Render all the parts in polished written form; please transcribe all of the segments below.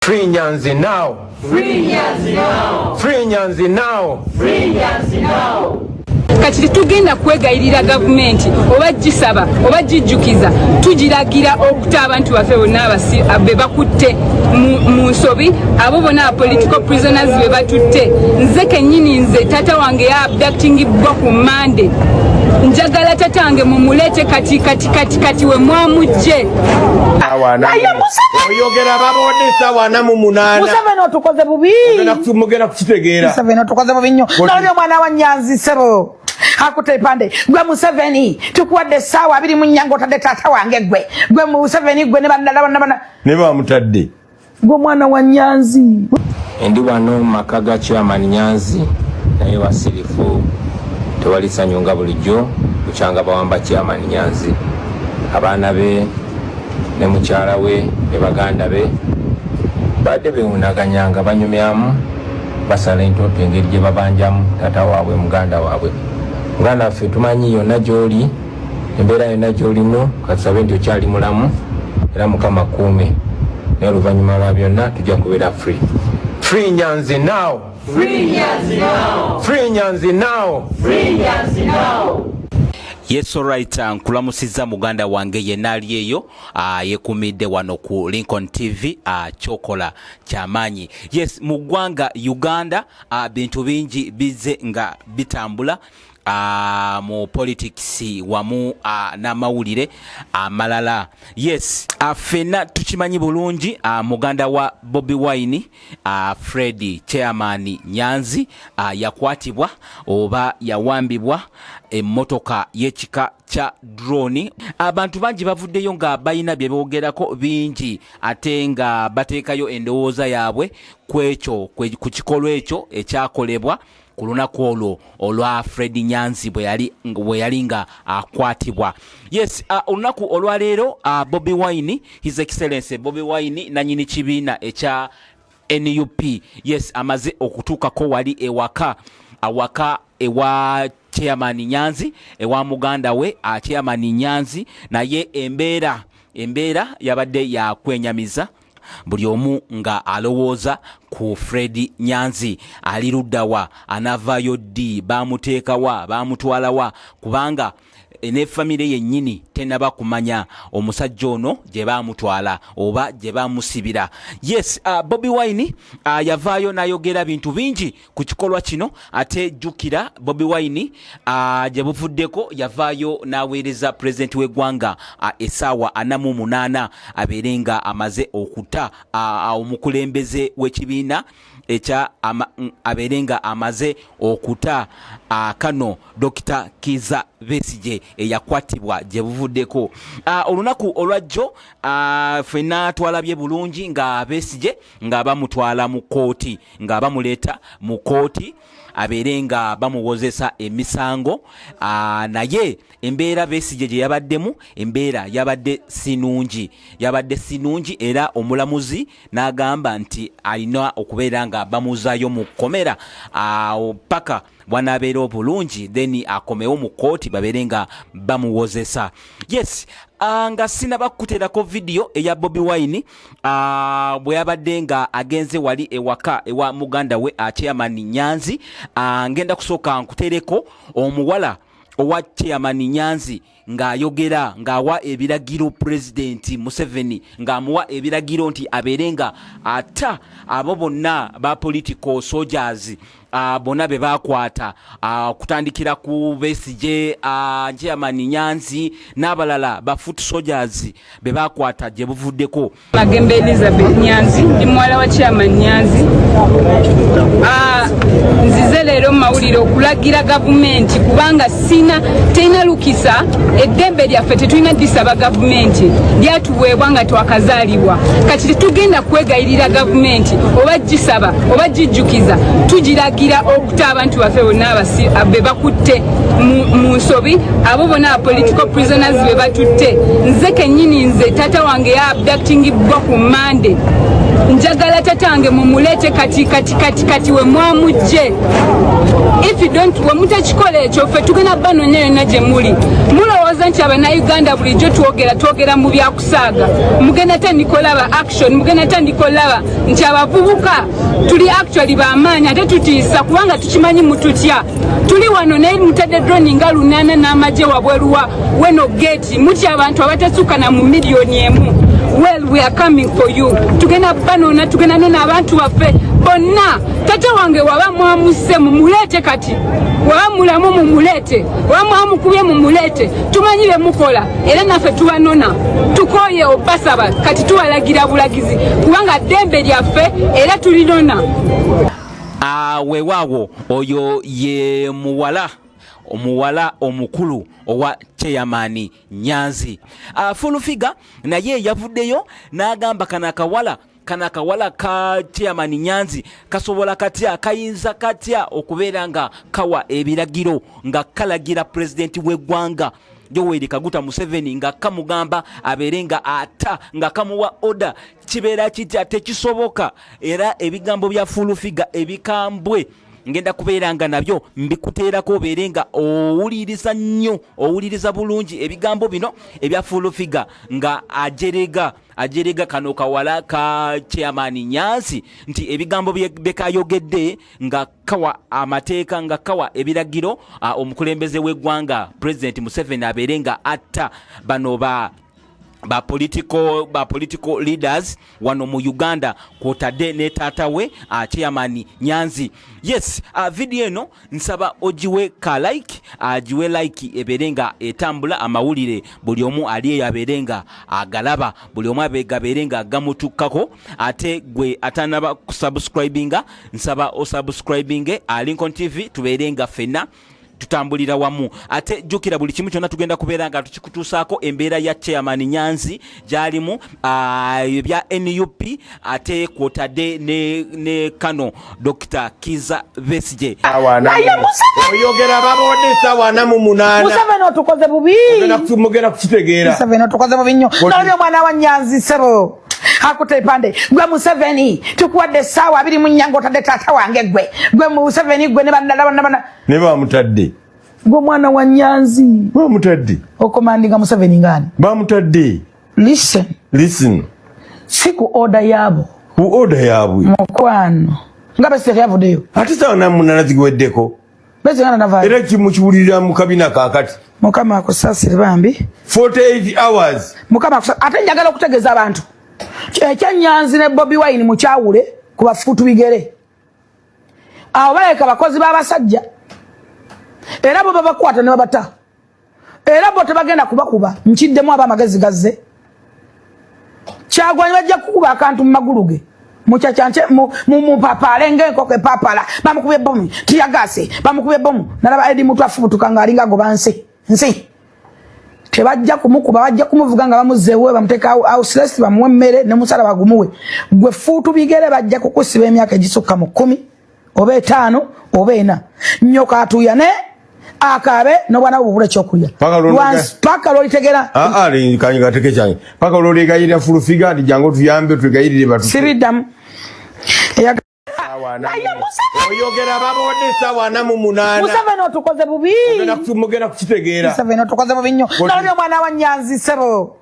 Free Nyanzi now. Free Nyanzi now. Free Nyanzi now. Free Nyanzi now. Kati tetugenda kwegayirira gavumenti oba gisaba oba gijjukiza, tugiragira okuta abantu baffe bonna be bakutte mu nsobi, abo bonna aba political prisoners be batutte. Nze kennyini, nze taata wange ya abductingibwa ku Mande. Njagala tata wange mumuleete kati kati kati kati we mwamugje. Oyogera babonde essaawa 48. Museveni, otukoze bubi. Mugenda kukitegeera. Museveni, otukoze bubi nnyo. Nolabye omwana wa Nyanzi, sebo, akutte epande. Gwe Museveni, tukuwadde essaawa 24 nga otadde taata wange. Gwe, gwe Museveni, gwe ne bandala bonna bonna. Ne bamutadde. Gwe omwana wa Nyanzi. Endi wano mu maka ga Chairman Nyanzi, naye wasirifu, tewali ssanyu nga bulijjo bukyanga bawamba Chairman Nyanzi. Abaana be ne mukyala we ne baganda be badde bewunaganya nga banyumyamu, basala entoto engeri gye babanjamu taata waabwe, muganda waabwe. Muganda waffe, tumanyi yonna gy'oli, embeera yonna gy'olimu, katusabe nti okyali mulamu era Mukama kuume, naye oluvannyuma lwa byonna tujja kubeera free. Free Nyanzi now. Free Nyanzi now. Free Nyanzi now. Free Nyanzi now. Yes, alright, nkulamusizza muganda wange yenna ali eyo yekumidde wano ku Lincoln TV. Kyokola kyamaanyi. Yes, mu ggwanga Uganda bintu bingi bizze nga bitambula mu politics wamu n'amawulire amalala. Yes, ffenna tukimanyi bulungi, muganda wa Bobi Wine, Fred Chairman Nyanzi, yakwatibwa oba yawambibwa emmotoka y'ekika kya drone. Abantu bangi bavuddeyo nga balina bye boogerako bingi, ate nga bateekayo endowooza yaabwe ku ekyo, ku kikolwa ekyo ekyakolebwa ku lunaku olwo olwa Fred Nyanzi bwe yali nga akwatibwa. Yes, olunaku olwaleero, Bobi Wine, His Excellence Bobi Wine, nanyini kibiina ekya NUP, yes, amaze okutuukako wali ewaka, awaka ewa Chairman Nyanzi, ewa muganda we Chairman Nyanzi. Naye embeera yabadde yakwenyamiza, buli omu nga alowooza ku Fred Nyanzi, ali luddawa, anavaayo ddi, bamuteekawa, bamutwalawa, kubanga ne famire yennyini tenaba kumanya omusajja ono gye baamutwala oba gye bamusibira. Yes, Bobi Wine yavaayo n'ayogera bintu bingi ku kikolwa kino. Ate jjukira Bobi Wine, gye buvuddeko yavaayo n'aweereza pulezidenti w'eggwanga essaawa 48 abeere nga amaze okuta omukulembeze w'ekibiina ekya abeere nga amaze okuta kano Dr. Kiza Besige eyakwatibwa gye buvuddeko. Olunaku olwajjo, ffenna twalabye bulungi nga Besige nga bamutwala mu kooti, nga bamuleeta mu kooti abeere nga bamuwozesa emisango. Naye embeera Besige gye yabaddemu, embeera yabadde sinungi, yabadde sinungi, era omulamuzi n'agamba nti alina okubeera nga bamuzaayo mu kkomera paka bw'anaabeera obulungi, then akomewo mu kooti babeere nga bamuwozesa. Yes, nga sinaba kukuteerako vidiyo eya Bobi Wine bwe yabadde nga agenze wali ewaka ewa muganda we, Chairman Nyanzi, ngenda kusooka nkuteereko omuwala owa Chairman Nyanzi ng'ayogera, ng'awa ebiragiro Pulezidenti Museveni, ng'amuwa ebiragiro nti abeere nga ata abo bonna ba political soldiers, bonna be bakwata, kutandikira ku Besige, Chairman Nyanzi n'abalala ba foot soldiers be bakwata gye buvuddeko. Magembe Elizabeth Nyanzi, ndi muwala wa Chairman Nyanzi. Nzize leero mu mawulire okulagira gavumenti, kubanga sina terina lukisa. Eddembe lyaffe tetulina disaba gavumenti, lyatuweebwa nga twakazaalibwa. Kati tetugenda kwegayirira gavumenti oba gisaba oba gijjukiza, tugiragira okuta abantu baffe bonna be bakutte mu nsobi, abo bonna aba political prisoners be batutte. Nze kennyini, nze taata wange ya abductingibwa ku Mande. Njagala tatange mumuleete kati kati kati kati we mwamujje. If you don't, we mutakikola ekyo, ffe tugenda banonya yonna gye muli. Mulowooza nti Abannayuganda bulijjo twogera twogera mu byakusaaga. Mugenda tandika olaba action, mugenda tandika olaba nti abavubuka tuli actually bamaanyi ate tutiisa, kubanga tukimanyi mututya. Tuli wano naye mutadde drone nga 800 n'amagye wabweru wa weno gate. Mutya abantu abatasuka na mu 1 million. Well, we are coming for you. Tugenda banona, tugenda nona abantu baffe bonna. Tata wange waba mwamuse, mumuleete kati. Waba mulamu, mumuleete. Waba mwamukubye, mumuleete. Tumanyi bye mukola era naffe tubanona. Tukoye obasaba, kati tubalagira bulagizi kubanga ddembe lyaffe era tulinona. Weewaawo oyo ye muwala, omuwala omukulu owa Chairman Nyanzi. Full Figure naye yavuddeyo n'agamba kano akawala, kano akawala ka Chairman Nyanzi kasobola katya, kayinza katya okubeera nga kawa ebiragiro, nga kalagira pulezidenti w'eggwanga Yoweri Kaguta Museveni, nga kamugamba abeere nga ata, nga kamuwa order? Kibeera kitya? Tekisoboka. Era ebigambo bya Full Figure ebikambwe ngenda kubeera nga nabyo mbikuteerako, obeere nga owuliriza nnyo, owuliriza bulungi ebigambo bino ebya Full Figure nga ajerega, ajerega kano kawala ka Chairman Nyanzi nti ebigambo bye kayogedde nga kawa amateeka, nga kawa ebiragiro omukulembeze w'eggwanga President Museveni abeere nga atta bano ba political leaders wano mu Uganda, kwotadde ne taata we Chairman Nyanzi. Yes, video eno nsaba ogiwe ka like, agiwe like ebeere nga etambula, amawulire buli omu ali eyo abeere nga agalaba, buli omu gabeere nga gamutukkako. Ate gwe atanaba kusubscribinga, nsaba osubscribinge Lincoln TV, tubeere nga ffenna tutambulira wamu. Ate jjukira buli kimu kyonna tugenda kubeera nga tukikutuusaako, embeera ya Chairman Nyanzi gy'alimu, ebya NUP, ate kwotadde ne kano Dr Kiza Besige. Naye Museveni! Oyogera babodde essaawa 48. Museveni otukoze bubi. Mugenda kukitegeera. Museveni otukoze bubi nnyo. Nalabye omwana wa Nyanzi, ssebo, akutte epande. Gwe Museveni, tukuwadde essaawa 24 ng'otadde taata wange. Gwe, gwe Museveni, gwe ne bannala bonna bonna. Ne bamutadde. Gwe omwana wa Nyanzi. Bamutadde. Okomandinga Museveni ngaani? Bamutadde. Listen. Listen. Si ku order yaabo. Ku order yaabwe. Mukwano, nga Besigye teyavuddeyo. Ate saawa 48 ziweddeko. Besigye nga navaayo. Era kimukiwulirira mu kabina kaakati. Mukama akusaasire bambi. 48 hours. Mukama akusaasire. Ate njagala okutegeeza abantu, ekyanyanzi ne Bobi Wine mukyawule ku bafuutu bigere. Abo baleka bakozi b'abasajja, era bo babakwata ne babata, era bo tebagenda kubakuba. Nkiddemu, aba amagezi gazze. Kyagwanyi bajja kukuba akantu mu magulu ge, mukyakyanke mupapale ng'enkoko epapala. Bamukubye bomu, tear gas bamukubye bomu. Nalaba Edi Mutu afubutuka ng'alinga agoba nsi nsi. Tebajja kumukuba, bajja kumuvuga nga bamuzzeewe, bamuteeka house arrest, bamuwe emmere ne musala bagumuwe. Gwe fuutu bigere, bajja kukusiba emyaka egisukka mu 10 oba 5 oba 4. Nyoka atuyane akaabe n'obwana bwe bubula ekyokulya. Paka Paka lwolitegera. Gateke kyange paka lwolegayirira Full Figure nti jangu tuyambe twegayirire batu. Sibiddamu. Oyogera babodde essaawa 48. Museveni otukoze bubi. Mugenda kukitegeera. Museveni otukoze bubi nnyo. Nalabye omwana wa Nyanzi, ssebo.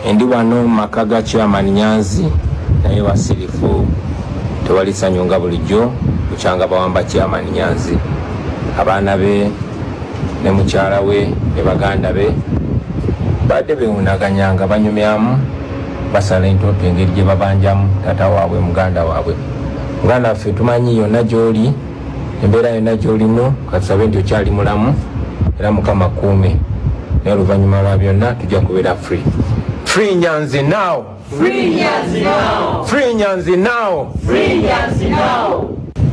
Endi wano mu maka ga Chairman Nyanzi, naye wasirifu, tewali ssanyu nga bulijjo bukyanga bawamba Chairman Nyanzi. Abaana be ne mukyala we ne baganda be badde bewunaganya nga banyumyamu, basala entoto engeri gye babanjamu taata waabwe, muganda waabwe. Muganda waffe, tumanyi yonna gy'oli, embeera yonna gy'olimu, katusabe nti okyali mulamu era Mukama kuume, naye oluvannyuma lwa byonna tujja kubeera free. Free Nyanzi now. Free Nyanzi now. Free Nyanzi now. Free Nyanzi now.